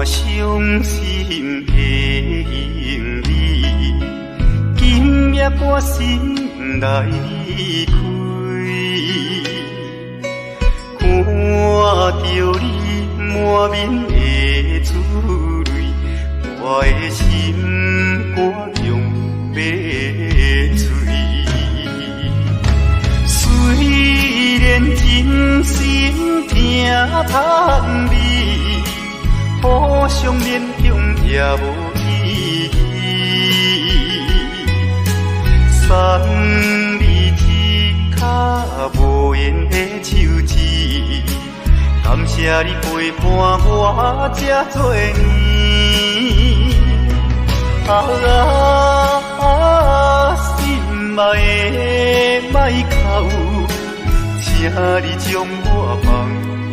傷心的你，今夜我心內開，看著你滿面的珠淚，我的心肝強欲碎。雖然真心疼叹你，互相勉強也無意義。送你一跤無緣的手指，感謝你陪伴我這多年。啊啊，心愛的莫哭，請你將我放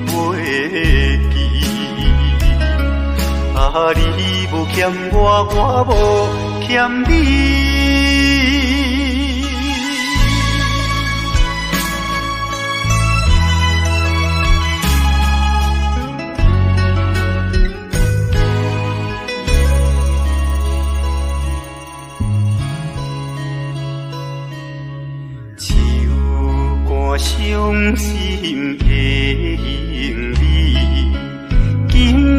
袂記。啊，你無欠我，我無欠你。手肝傷心的你，今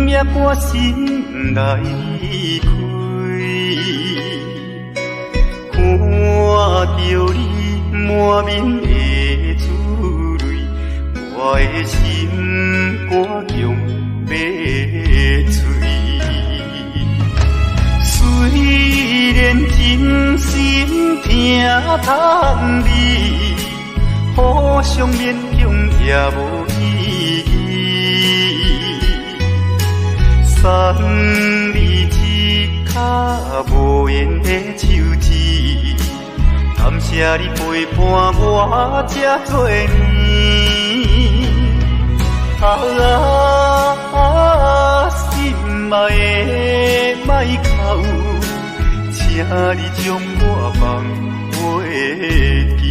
夜我心內開，看著你滿面的珠淚，我的心肝強欲碎。雖然真心疼叹你，互相勉強也無意義。送你一跤無緣的手指，感謝你陪伴我這多年。啊啊，心愛的莫哭，請你將我放袂記。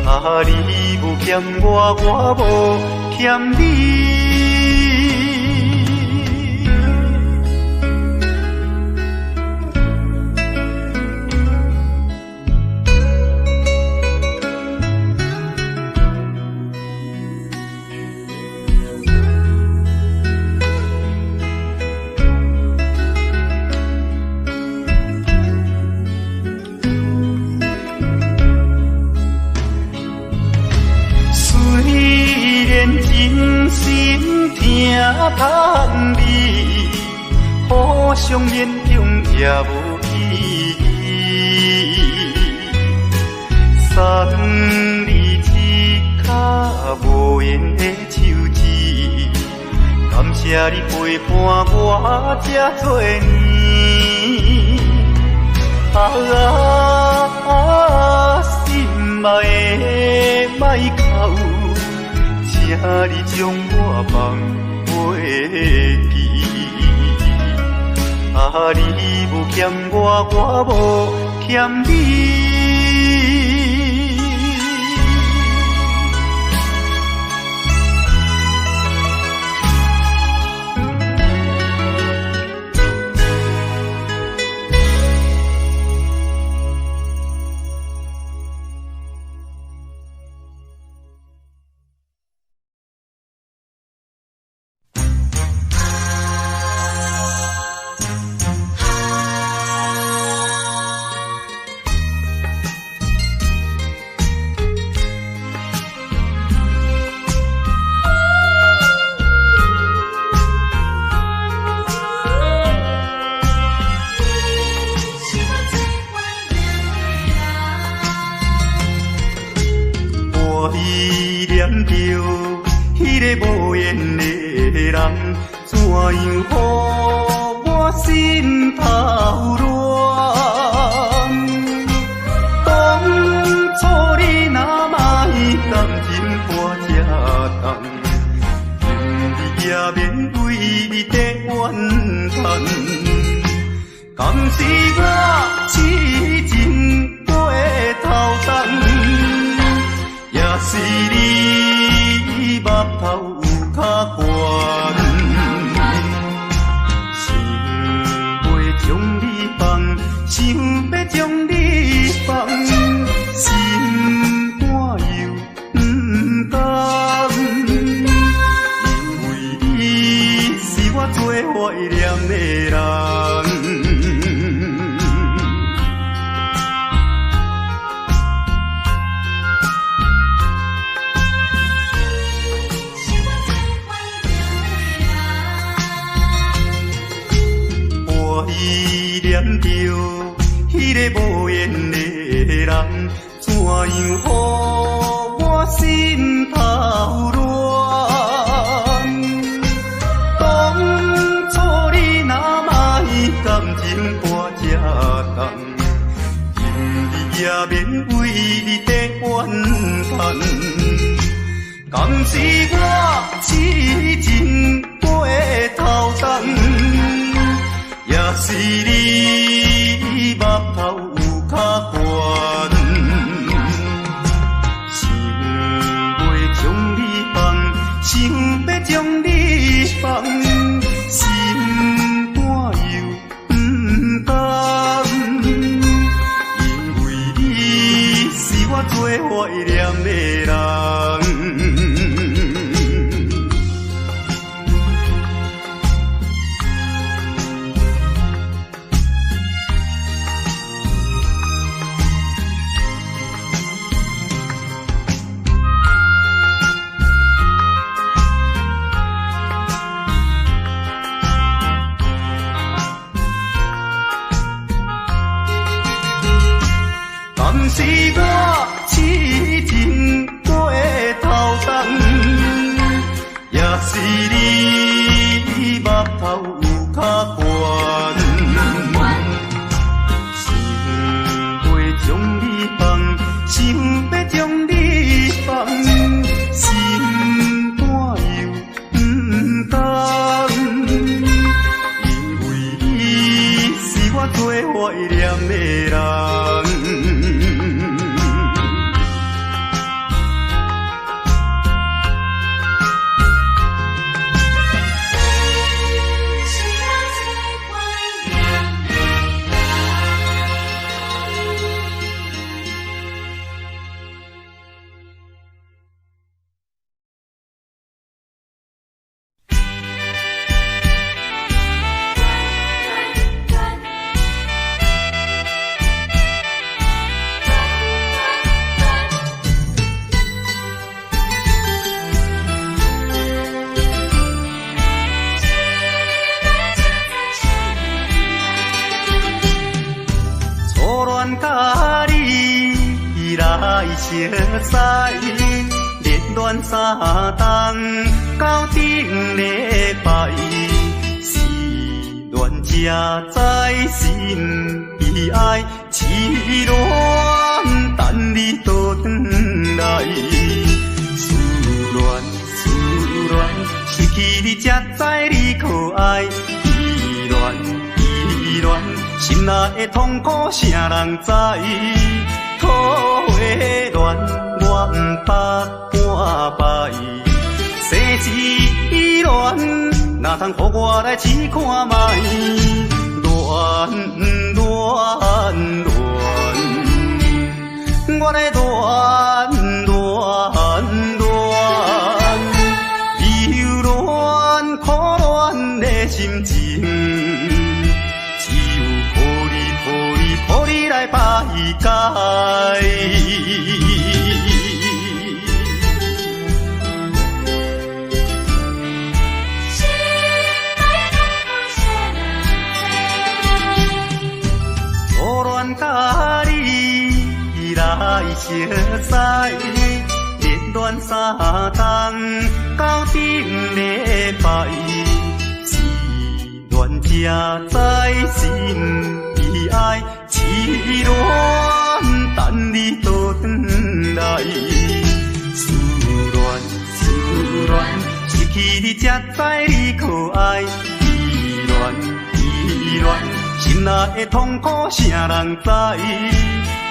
啊，你無欠我，我無欠你。真心疼叹你，互相勉強也無意義。送你一跤無緣的手指，感謝你陪伴我這多年。啊啊，心愛的莫哭，請你將我放袂記。啊，你無欠我，我無欠你。也是你目頭有較懸。念著彼个無緣的人，怎樣予我心頭亂？當初你若莫感情看這重，今日也免為你在怨嘆。敢是我痴情過頭重，也是你目頭有較懸。想欲將你放，想欲將你放，心肝又毋甘，因為你是我最懷念的人。敢是我痴情過頭重，也是你目頭有較懸。想欲將你放，想欲將你放，心肝又毋甘，因為你是我最懷念的人。熟似，熱戀三冬到頂禮拜，思戀才知心悲哀，痴戀等你倒轉來。思戀思戀，失去你才知你可愛，依戀依戀，心內的痛苦誰人知？桃花戀，我毋捌半擺，世事依戀，哪通予我來試看覓？戀戀戀，我咧戀戀戀，留戀苦戀的心情，只有苦你苦你苦你來排解。初戀佮你來熟似，熱戀三冬到頂禮拜，思戀才知心悲哀，痴戀等你倒轉來。思戀思戀，失去你才知你可愛，依戀依戀，心內的痛苦誰人知？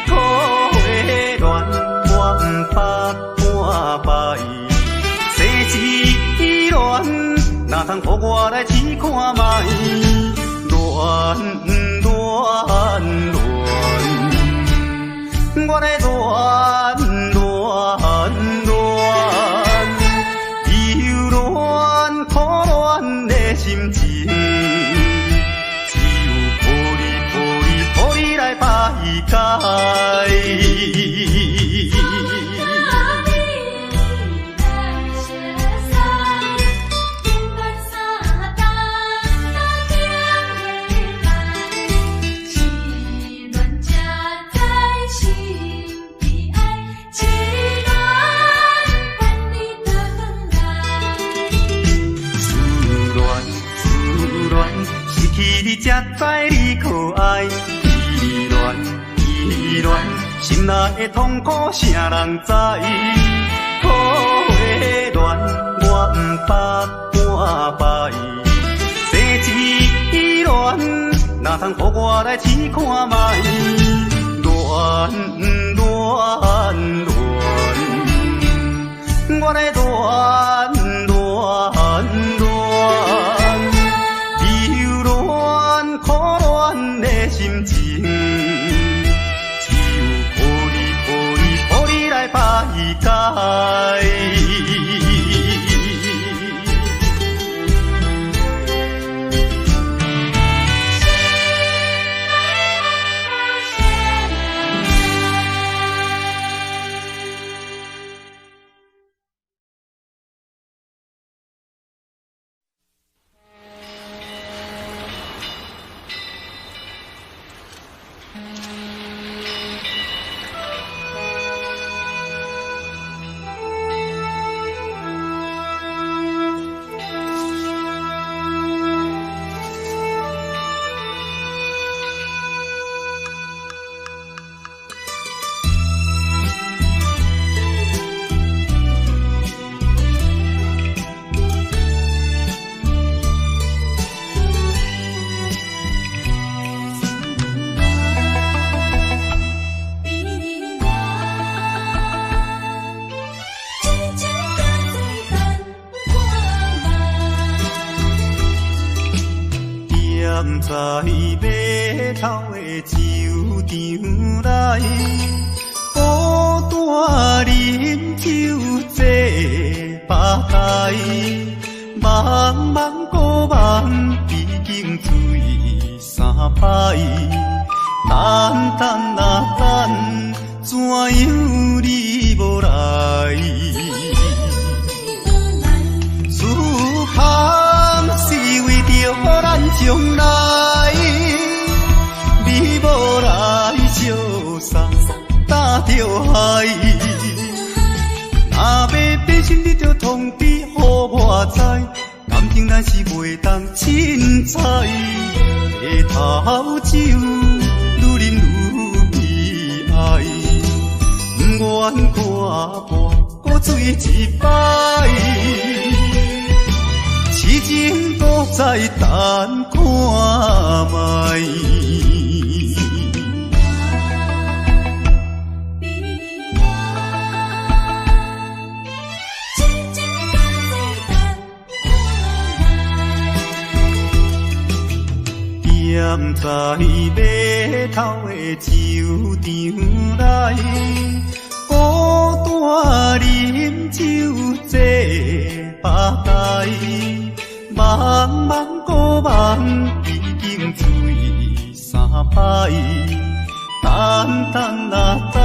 桃花戀，我毋捌半擺，世事依戀，哪通予我來試看覓？戀戀戀，我咧戀戀戀，留戀苦戀的心情，只有苦你苦你苦你來排解。依恋依恋，心内的痛苦啥人知？苦的恋我毋捌半摆，生一恋，哪通予我来试看覓？恋恋恋，我来恋恋恋，留恋苦恋的心情，只有靠你靠你靠你來排解。踮在码头的酒场内，孤单饮酒坐吧台，茫茫孤梦已经醉三摆，等等啊等，怎样你无来？思空是为著咱将来，你无来相送担著海。若欲变心，你著通知予我知，感情咱是袂当凊彩。白头酒愈饮愈悲哀，不愿看破搁醉一摆。痴情搁再等看覓。踮在码头的酒场内，孤单饮酒坐吧台，茫茫孤梦已经醉三摆，等等啊等，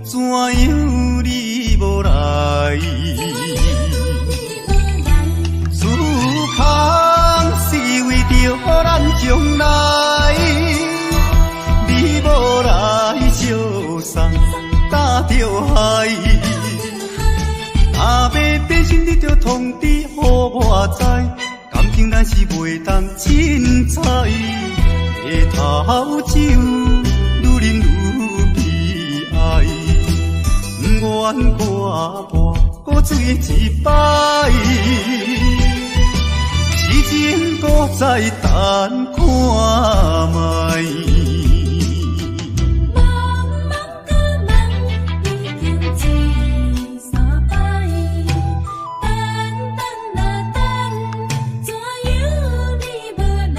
怎样你无来？思空是为著咱将来，你无来相送担著海。若欲变心，你著通知予我知，感情咱是袂当凊彩。白头酒愈饮愈悲哀，不愿看破搁醉一摆。痴情搁再等看觅。茫茫孤梦已经醉三摆，等等啊等，怎样你无来？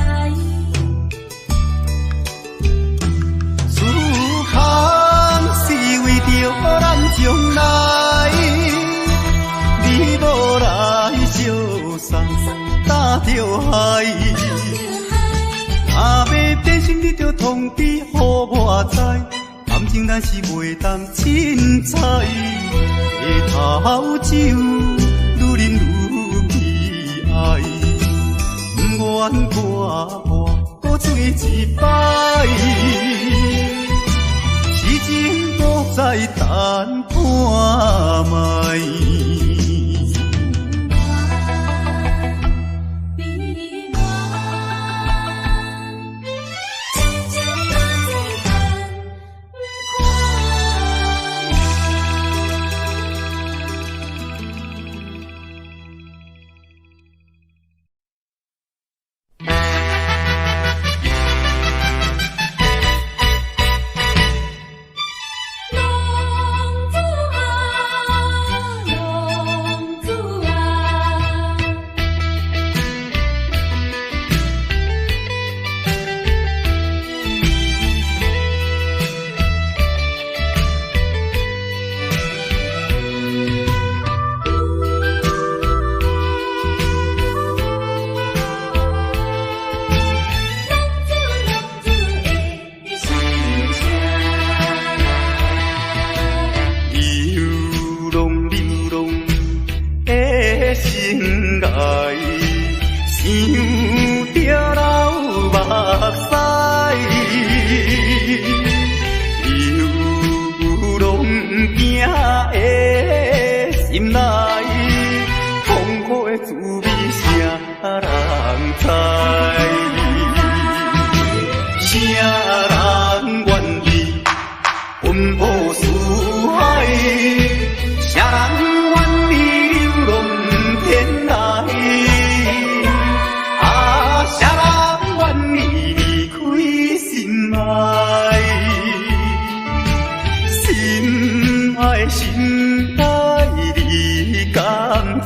思空是为著咱将来，你无来相送担著海。若欲变心，你著通知予我知，感情咱是袂当凊彩。白头酒愈饮愈悲哀，不愿看破搁醉一摆。痴情搁再等看觅。悲哀，痴情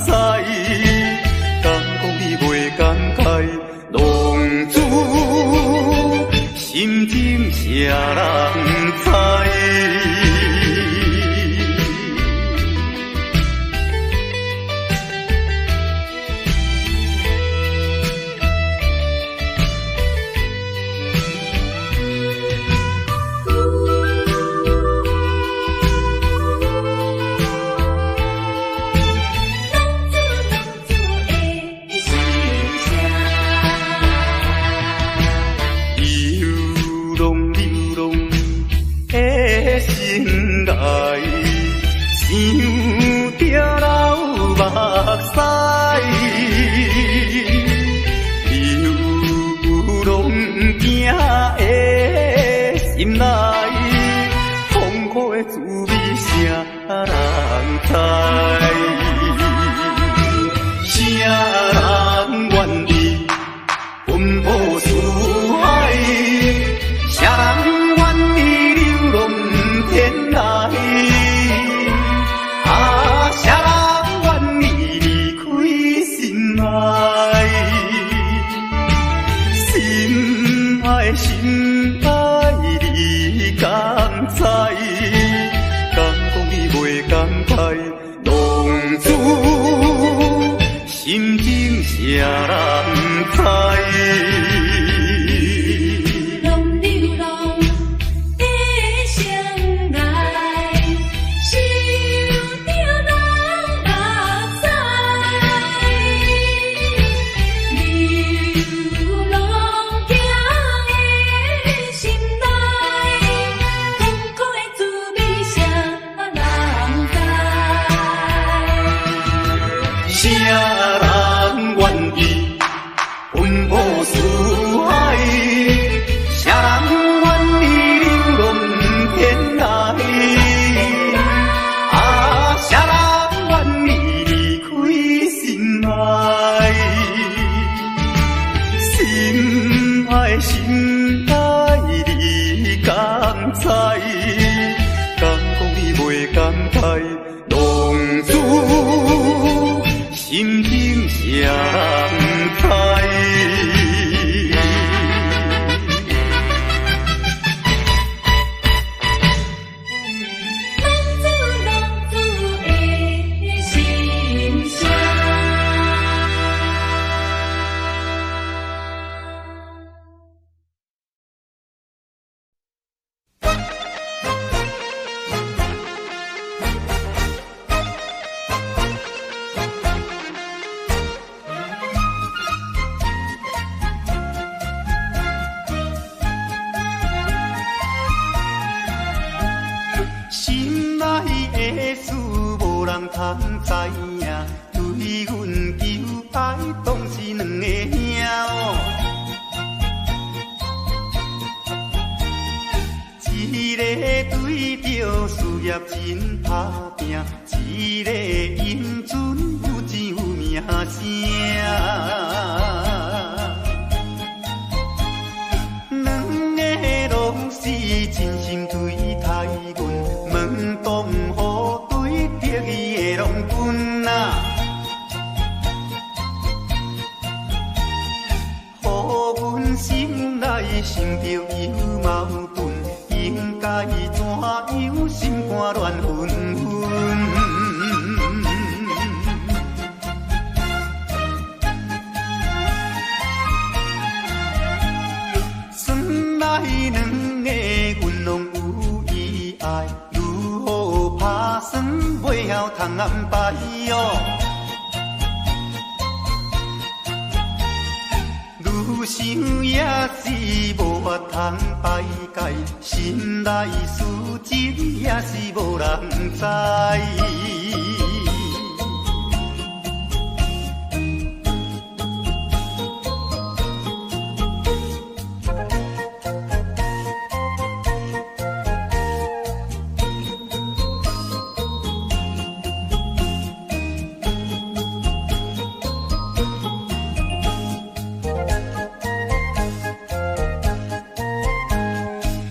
知？敢講你袂感慨？浪子心情誰人知？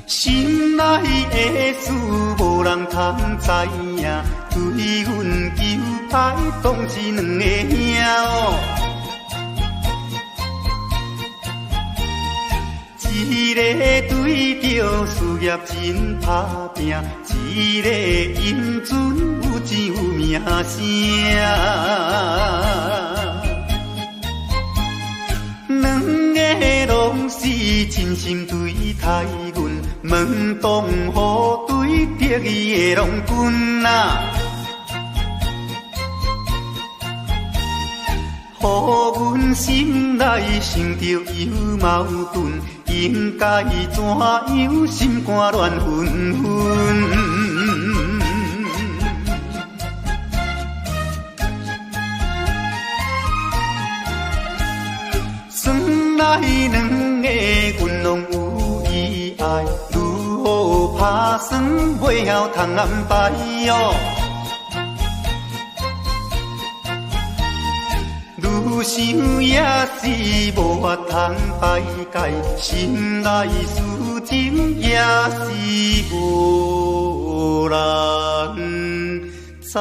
心內的事無人通知影，對阮求愛當是兩个兄哦。一个對著事業真拍拚，一个飲饞有錢有名聲。兩个攏是真心對待阮，問當何對得意的郎君啊？予阮心內想著又矛盾，應該怎樣心肝亂紛紛？算來兩个阮攏有意愛，如何拍算袂曉通安排喲？愈想也是無法通排解，心內事情也是無人知。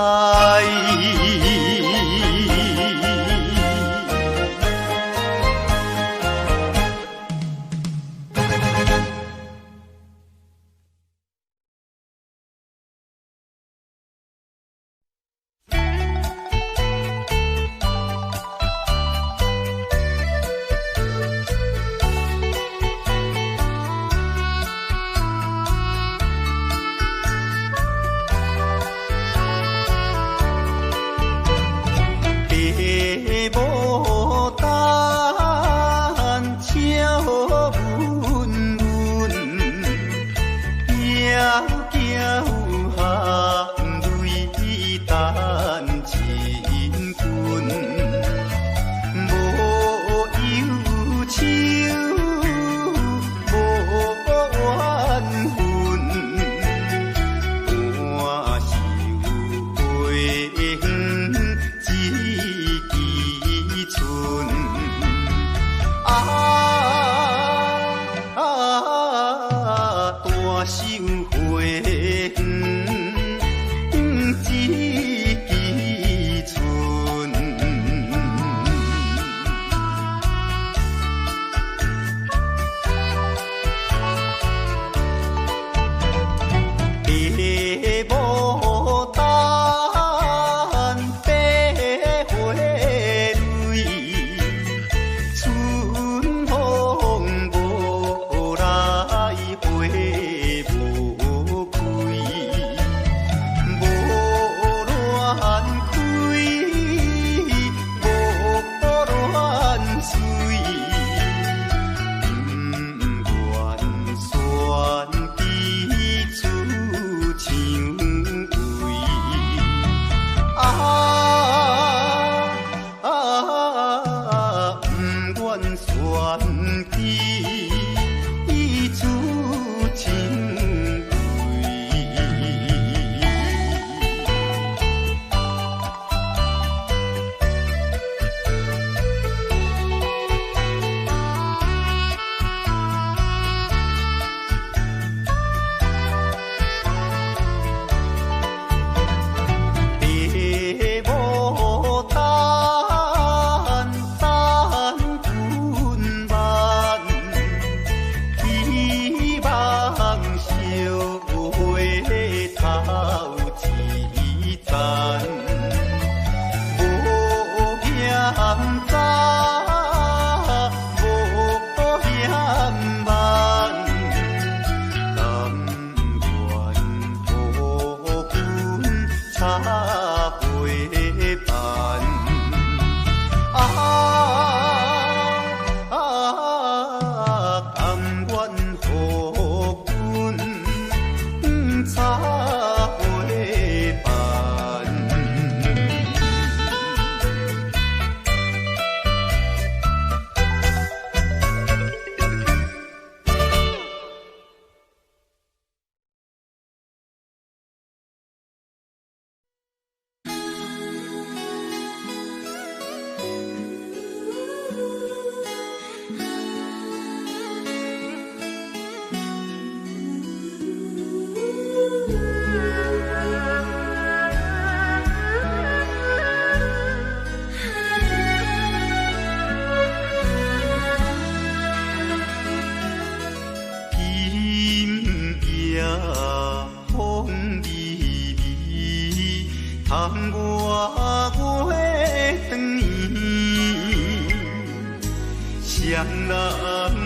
人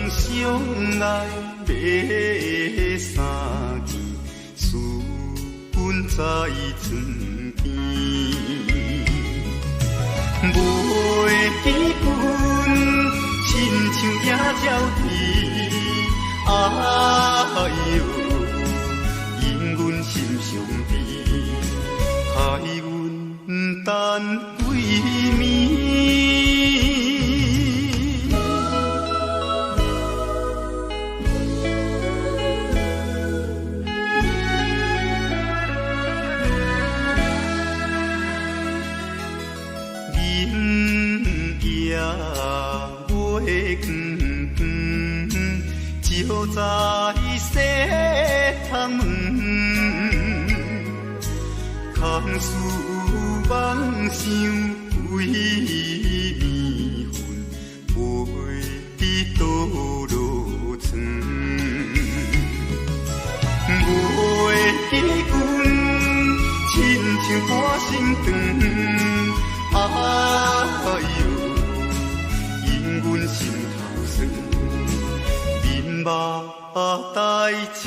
相愛買三件，思阮在床邊。袂記阮，親像野鳥啼，哎喲，因阮心傷悲，害阮等幾暝。就在西窗門，空思妄想規暝魂，袂知倒落床。袂記阮，親像半心腸，哎喲，因阮心頭酸。目袋青。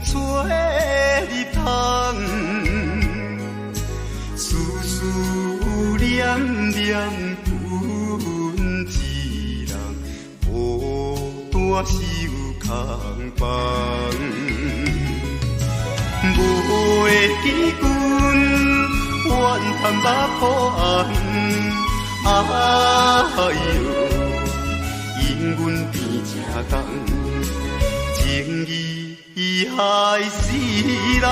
吹入窗，思思念念，阮一人孤单守空房。袂記阮，怨叹目苦紅，哎喲，因阮甜正重，情義害死人。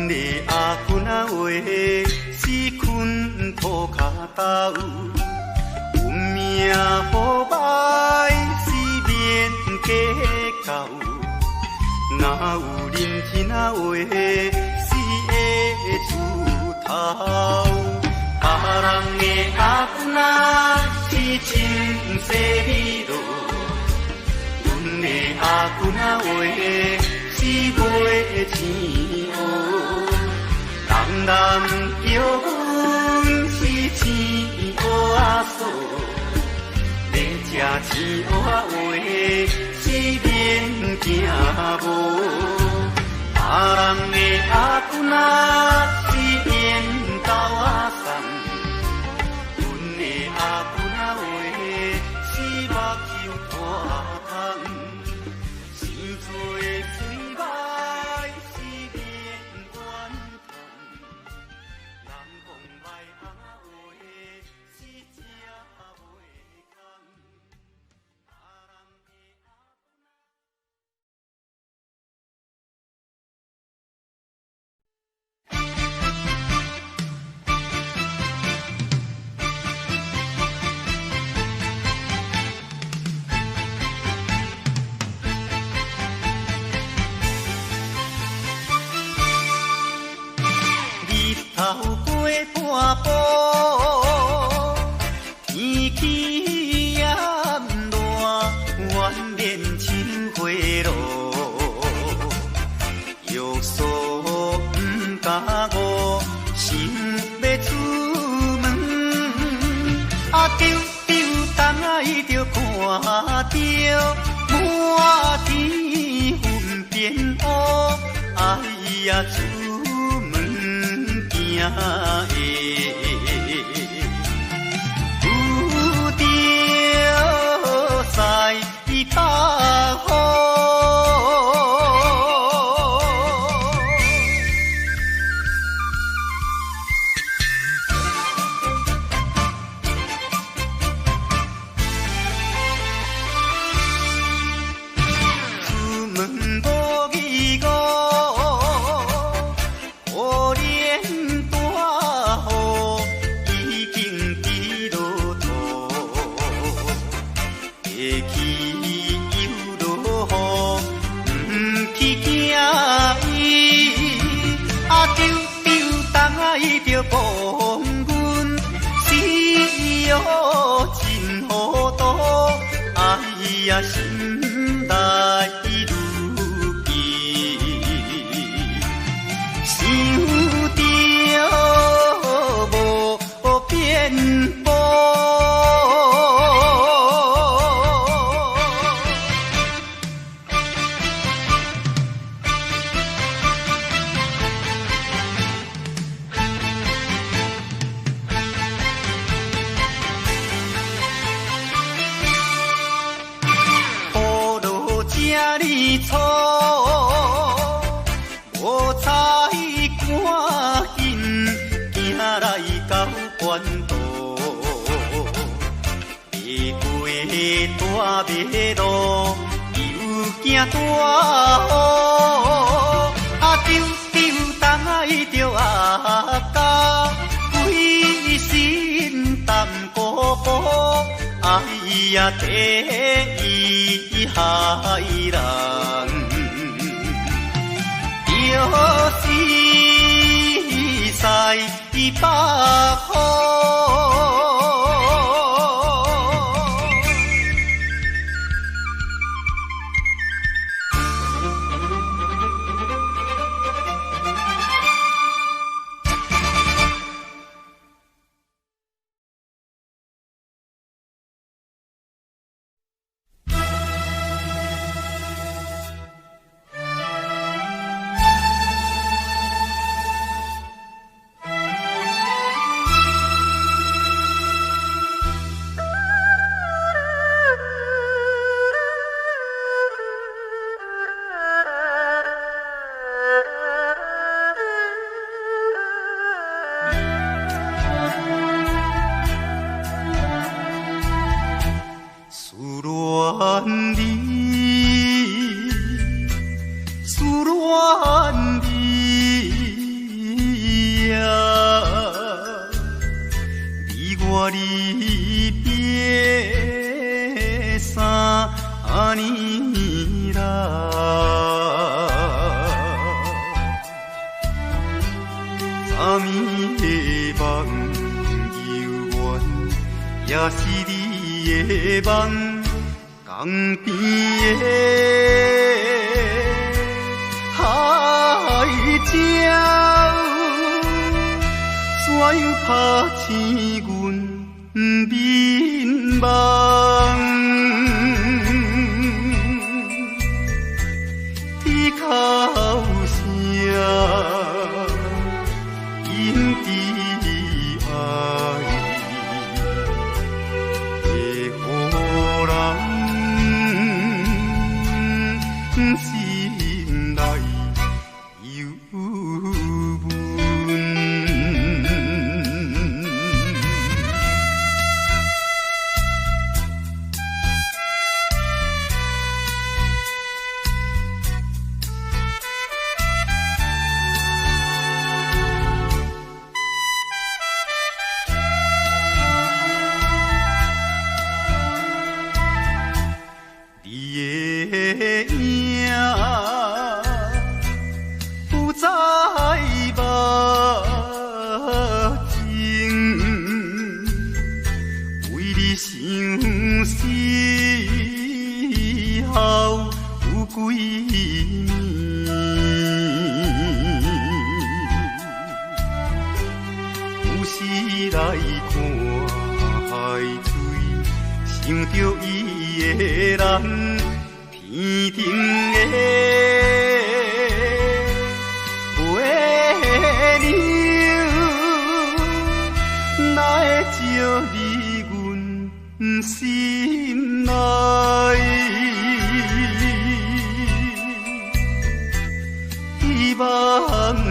的阿公仔話是睏塗跤頭，運命好歹是免計較，若有認真仔話是會出頭。別人的阿公仔是穿西美羅，阮的阿公仔話是買青蚵。人人叫阮是青蚵仔嫂，欲食青蚵仔話是免驚無。別人的阿公仔是緣豆仔送，阮的阿公仔話是目睭大空，生做水歹是免怨嘆，人講歹翁仔話是食袂空。別人的阿公日頭過半晡，天氣炎熱，願免像火爐。欲索毋敢悟，想欲出門，啊，丟丟東仔伊就看著滿天雲變烏，哎呀，出門驚會遇著西北風。出門無疑誤，可憐大雨已經佇落塗，下去又落雨，毋去驚伊。啊，丟丟東仔伊就講阮是哦真糊塗，哎呀，心內愈記，想著無變步。雨落這呢粗，無彩趕緊行來到關渡，爬過大馬路，又驚大雨。啊，丟丟東仔伊著阿甲，規身澹糊糊，哎呀，第一害人，就是西北風。昨暝的梦犹原，也是你的梦，江边的海鸟，怎样拍醒阮眠梦？天哭声，因挚爱会予人心内忧闷。你的影浮在目前，为你相思后有几暝，有时来看海水，想著伊的人，天顶的月娘，哪会照入阮心内？希望你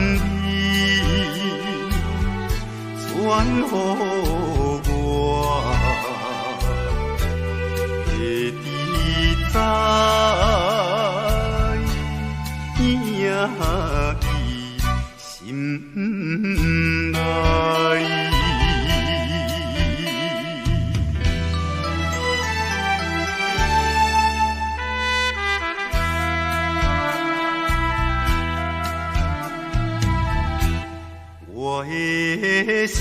传予我会知知，影伊心内。我的心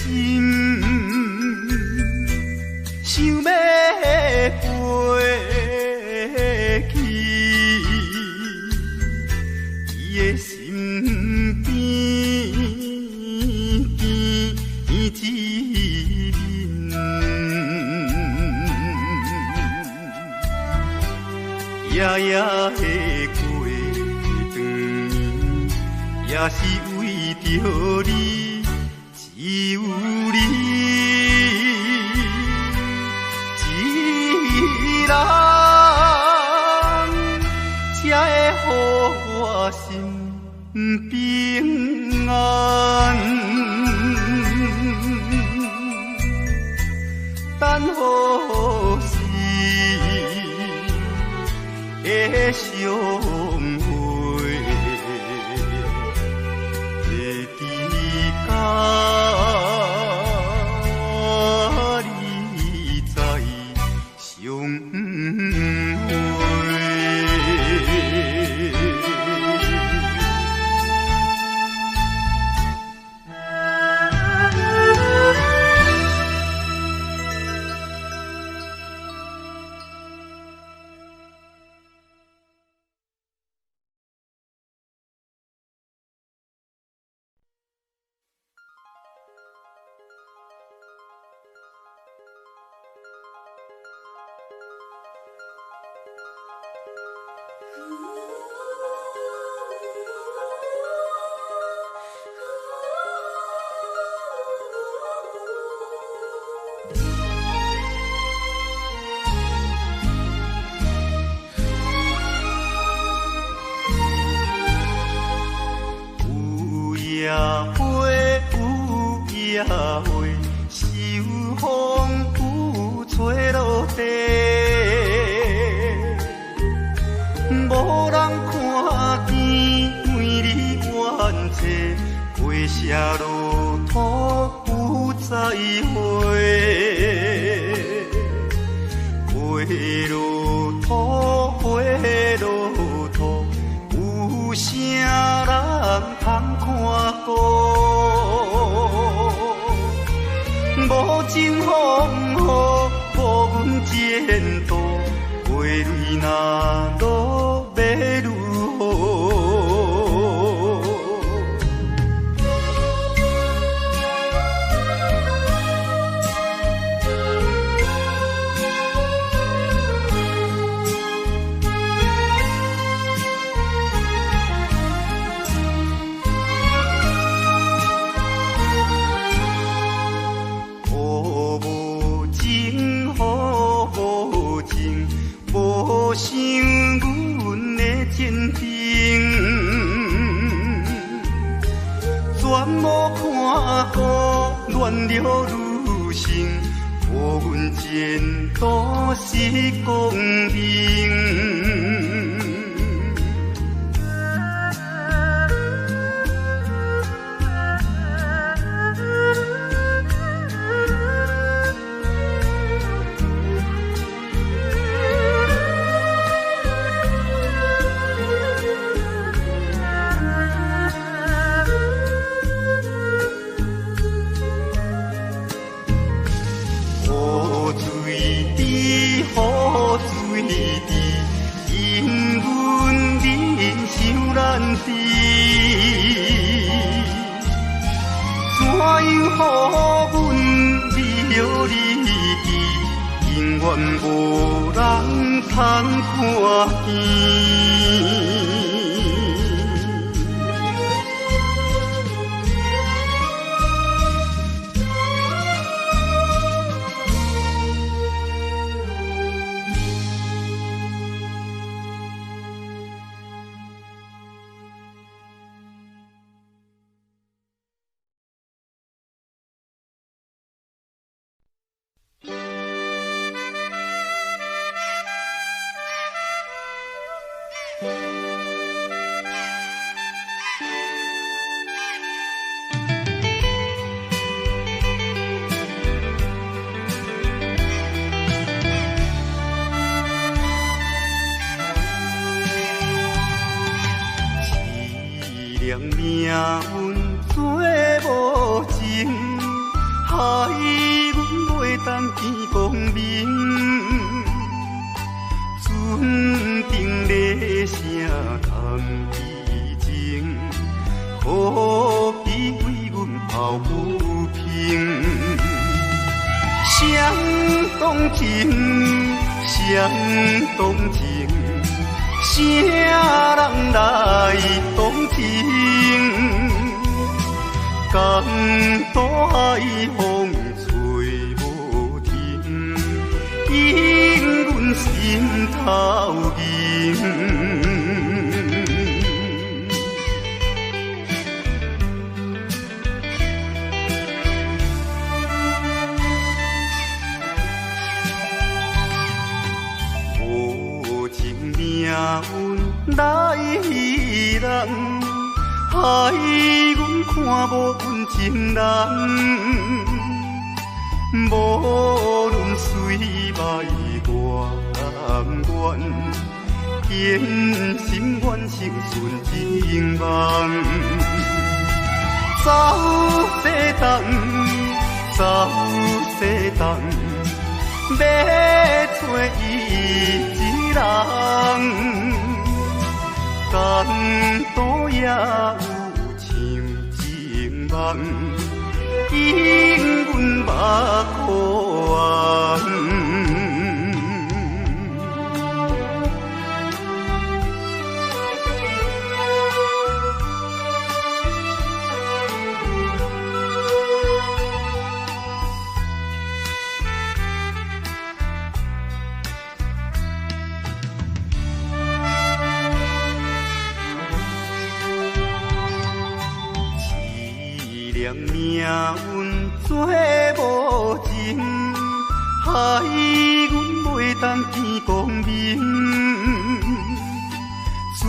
想欲飞去，伊的身边见一面，夜夜的过长暝，也是为著你，只有你一人，才会予我心平安。等何时会相会？会知甲你再相会。有夜花，有夜花，受风雨吹落地，无人看见，为你怨嗟，过谢路途有再会，过路途，过路途。有啥人通看顾？无情风雨，无阮前途，花蕊若落欲如何？无想阮的前程，全无看顾乱了女性，予阮前途是光明。怎样予阮美离去，永远无人通看见。命运做无情，害阮袂当见光明。船顶咧声谈悲情，可比为阮抱不平。谁动情？谁动情？啥人来动情？江大海风吹无停，因阮心头硬。无情命运来人，害阮看无阮情人。无论水歹偌甘愿，坚心愿成顺情梦。走西东，走西东，欲找伊一人，江都也有像情梦，因阮目苦红。命运做无情，害阮袂当见光明。船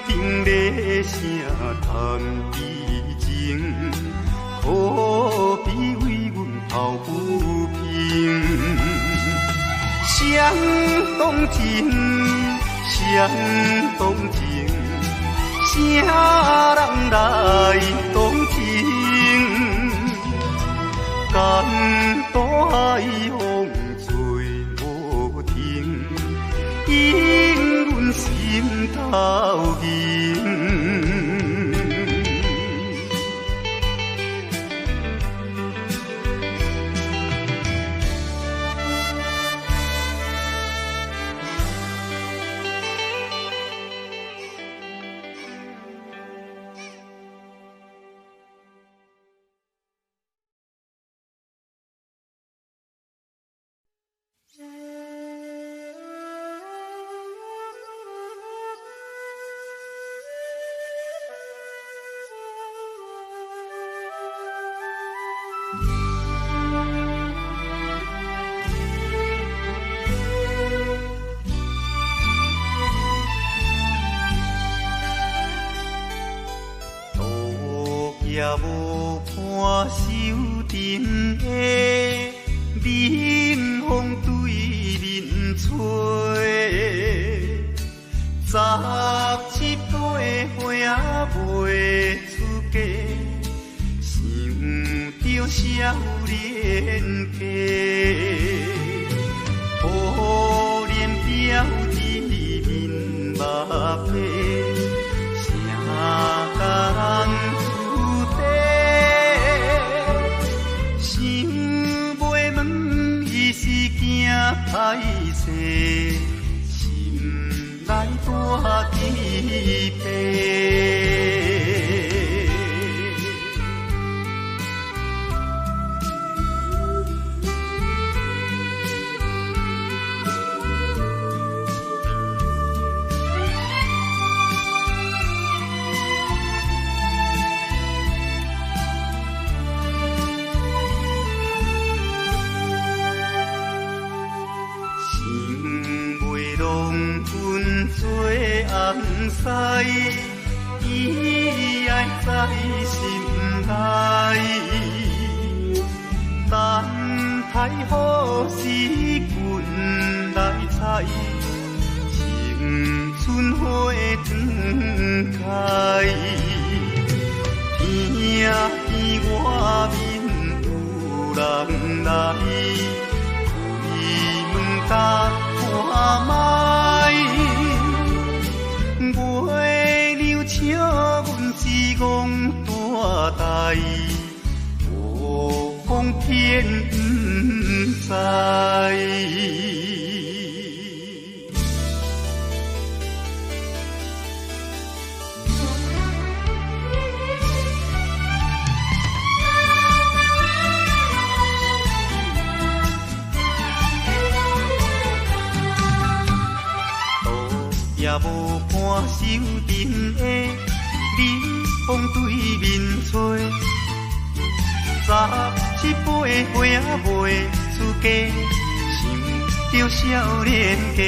顶咧声叹悲情，可比为阮抱不平。谁动情？谁动情？啥人來同情？江大海風吹無停，引阮心頭緊。也無伴守陣的，冷風對面吹，十七八歲仔未出嫁，想著少年家，可憐表姊面目白，啥甲人歹势，心內大起白。做翁婿，伊愛在心內。等待好時君來采，青春花展開。天邊外面有人來，開門搭看覓。月娘笑阮是戆大代，無講天毋知。也無伴守陣的，冷風對面吹。十七八歲仔未出嫁，想著少年家。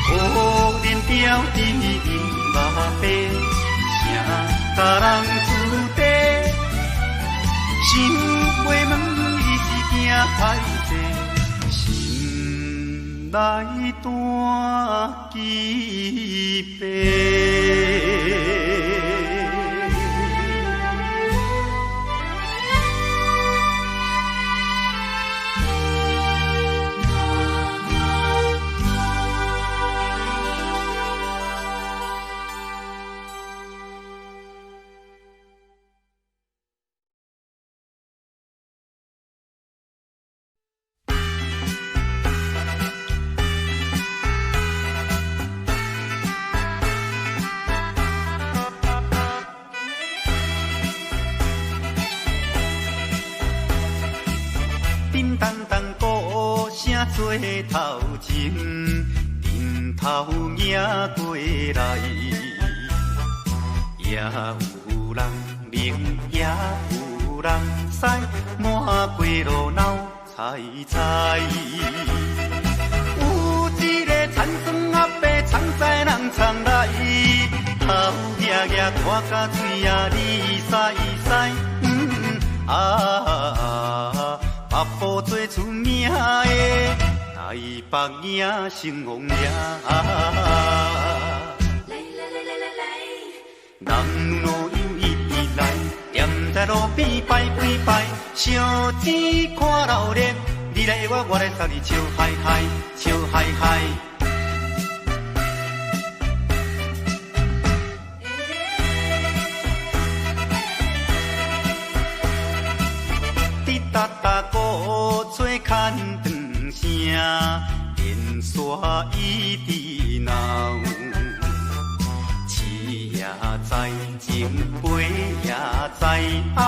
可憐表弟面目白，啥甲人处地？想袂问伊是惊歹势。心內大起白。做頭前，陣頭迎過來，也有人冷，也有人屎，滿街路鬧彩彩。有一個田庄阿伯，藏在人藏內，頭額額拖甲嘴仔你屎屎，啊！北部最出名的台北影成王爷。路邊拜幾拜，相錢看鬧熱，你來我，我來送你笑嗨嗨，笑嗨嗨。滴答答鼓吹牵长声，电线一直闹。起也在前，飞也在后，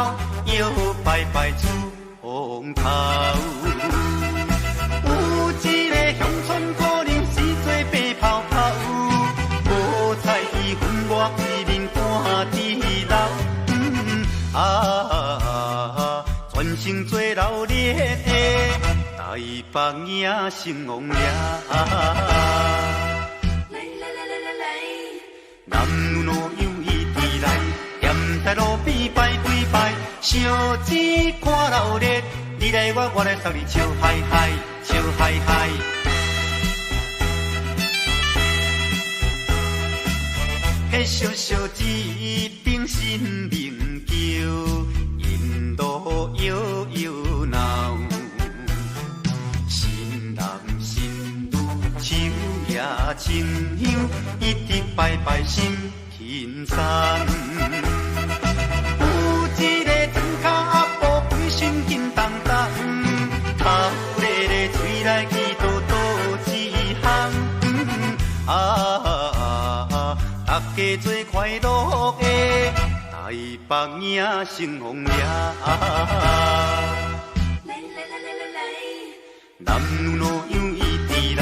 摇摆摆出风头。有一个乡村姑娘是做白泡泡，无彩伊粉抹伊面赶伫流。啊，全城做热闹的台北影成王爷。来来来来来来，男女老幼一直来，踮在路邊拜幾拜，相錢看鬧熱，你來我，我來送你笑嗨嗨，笑嗨嗨。彼小小一顶新明桥，沿路摇摇闹，新男新女手也清香，一直拜拜心輕鬆。有一个庄跤阿婆，規身緊當當，頭咧咧喙內去倒倒一項，啊，大家做快樂的台北影成王爺。來來來來來來，男女老幼一直來，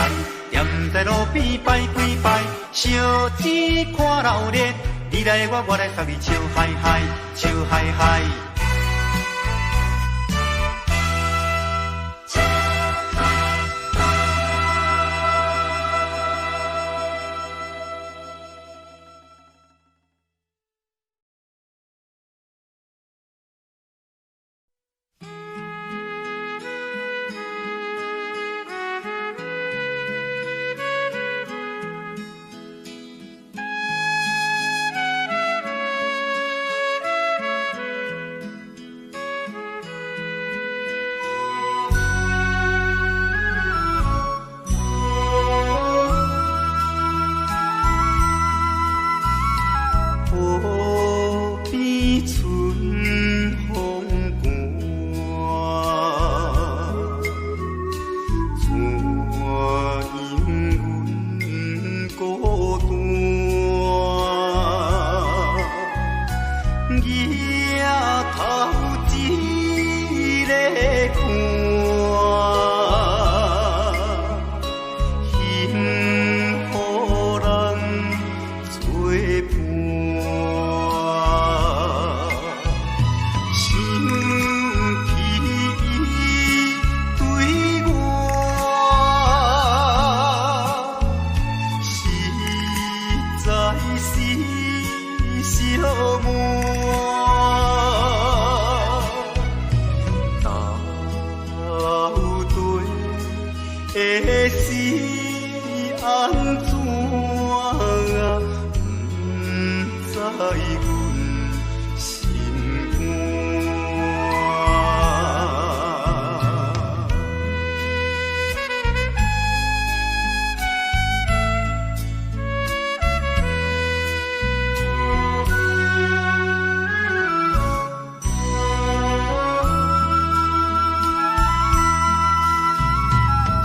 踮在路邊拜幾拜，相錢看鬧熱，你來我，我來送你笑嗨嗨，笑嗨嗨。笑嗨嗨。河邊春風寒，怎樣阮孤單？举頭一个看，幸予人做伴。想起伊對我，實在是寂寞。到底是按怎？不知阮心肝。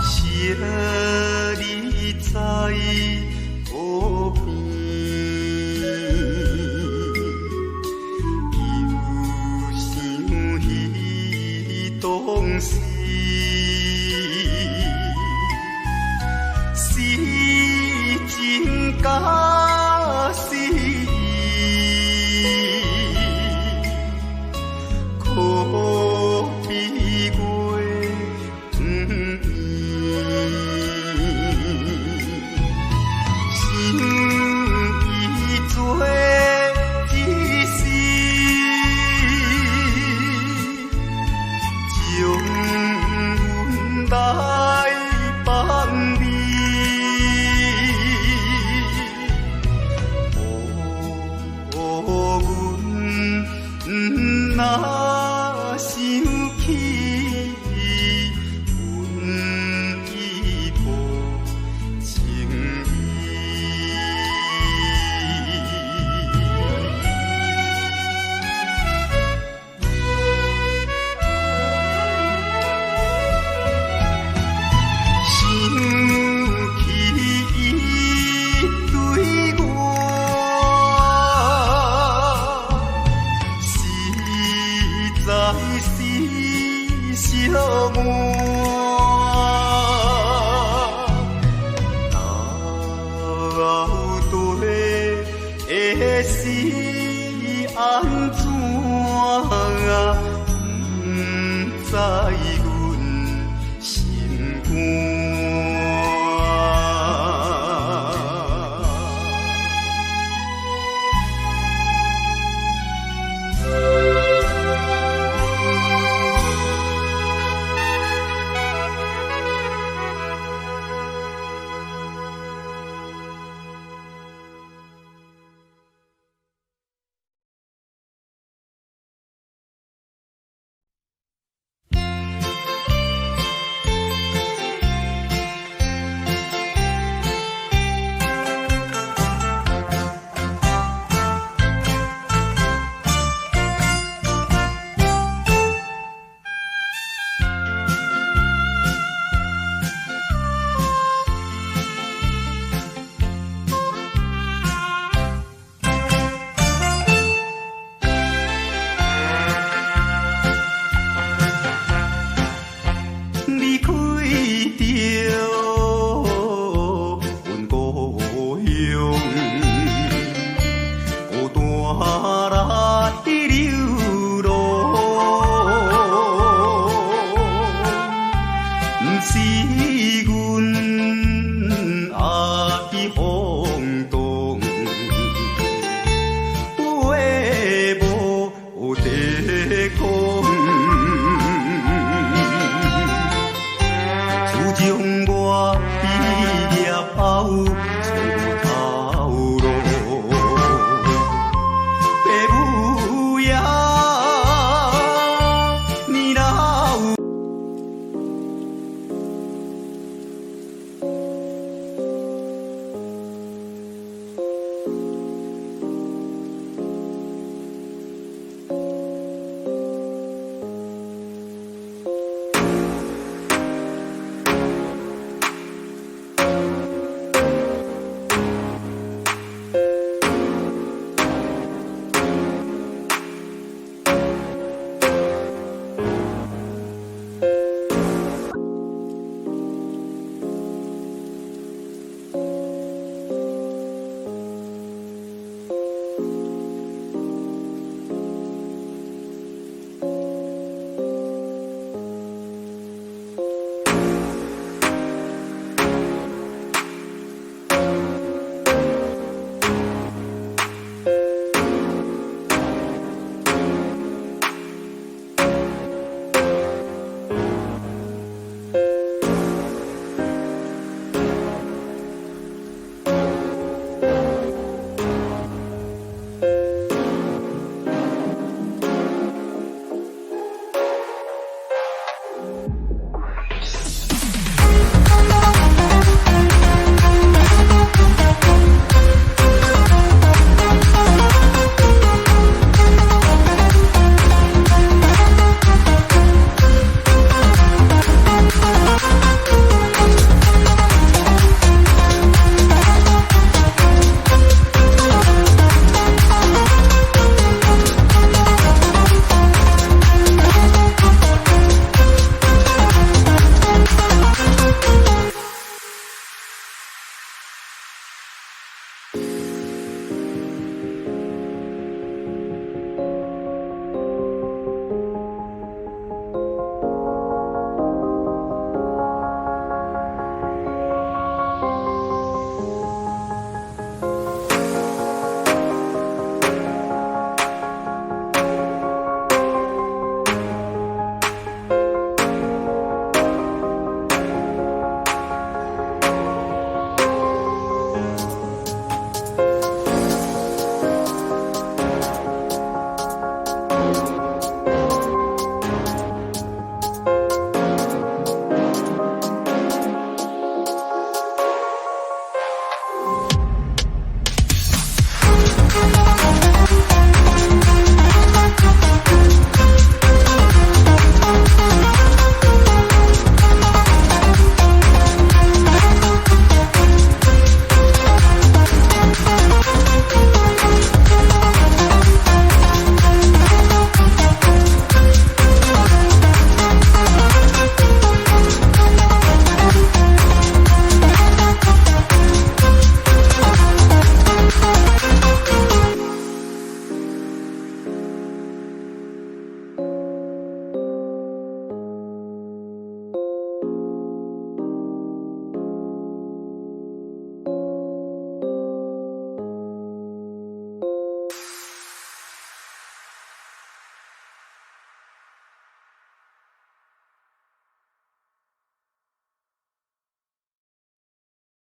惜你在河邊，是按怎，毋知影。